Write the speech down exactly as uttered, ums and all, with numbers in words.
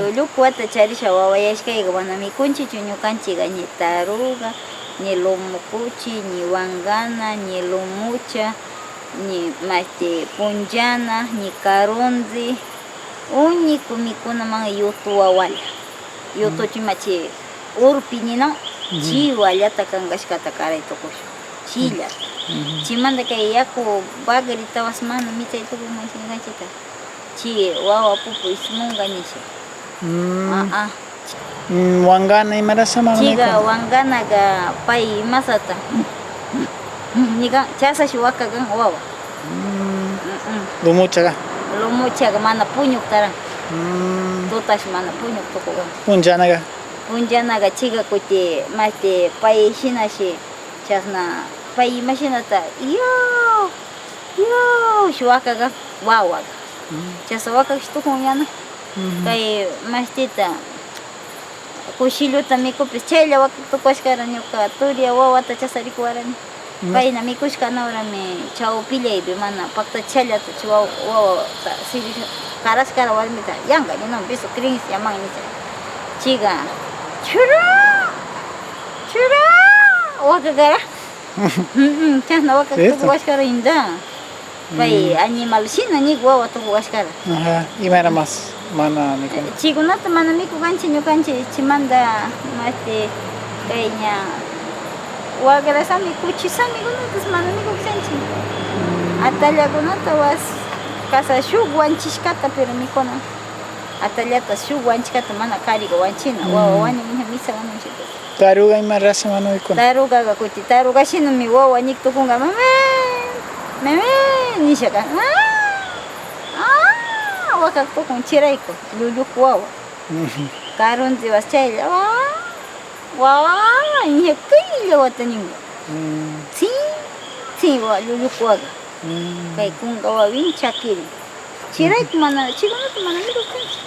Llullukuwata charisha wawayashkayka mana mikunchichu ñukanchikka, ni taruga, ni lomo kuchi, ni wangana, ni lomucha, ni mashti punllana, ni karunzi. Uniku mikunaman yutu wawalla. Yutuchu ima chi urpi ninan, chiwallata kankashkata karay tukushun. Chillata. Chimanta kay yaku bagritawas mana michay tukun, mashti ñukanchikta. Chi wawa pupu ismunga nisha. Aa. Wangana imarasha mana mikun? Chiga wanganaga pay imasata. Nikan, chasashi wakagan wawa. Lomuchaga? Lomuchaga mana puñuktaran. Tutash mana puñuk tukugan. Punllanaga? Punllanaga chiga kuti mashti pay shinashi. Chasna pay imashinata, yo, yo, shi wakaga, wawaga. Chasna wakaga shi tukun yana. Kay mashtita, kushilluta mikupis, chaylla wakak tukuwashkara ñuka turia wawata chasarikuwarani. Payna mikushkana urami chawpillaypi mana paktachallata chi wawa, wawata sirishka, karashkara warmita, yanga, ninan, bisu creenciaman nisha. Chiga, churá, churá, wakakara. Chasna wakak tukuwashkara inda. Pay animal shina ñik wawa tukuwashkara. Ajá, imayramas mana nikun. Chikunata mana mikukanchik ñukanchik, chimanta mashti kayña wagrasami, kuchisamikunatas mana mikukanchik. Atallakunata was kasa shuk wanchishkata pero mikuna. Atallata shuk wanchikata mana kariga wanchina, wawa wañun ña misa wañunchik. Taruga imarasha mana mikun? Tarugaga kuti, taruga shinami wawa ñik tukunga, mamay, mamay, nishaka, aa, aa, wakak tukun chirayku, llulluku wawa. Karunzi was chaylla, waa, waa, ña kaylla wata ninga. Tsin, tsin, wa, llulluku waga. Kay kunga wawin chakiri. Chirayku mana, chikunata mana mikukanchik.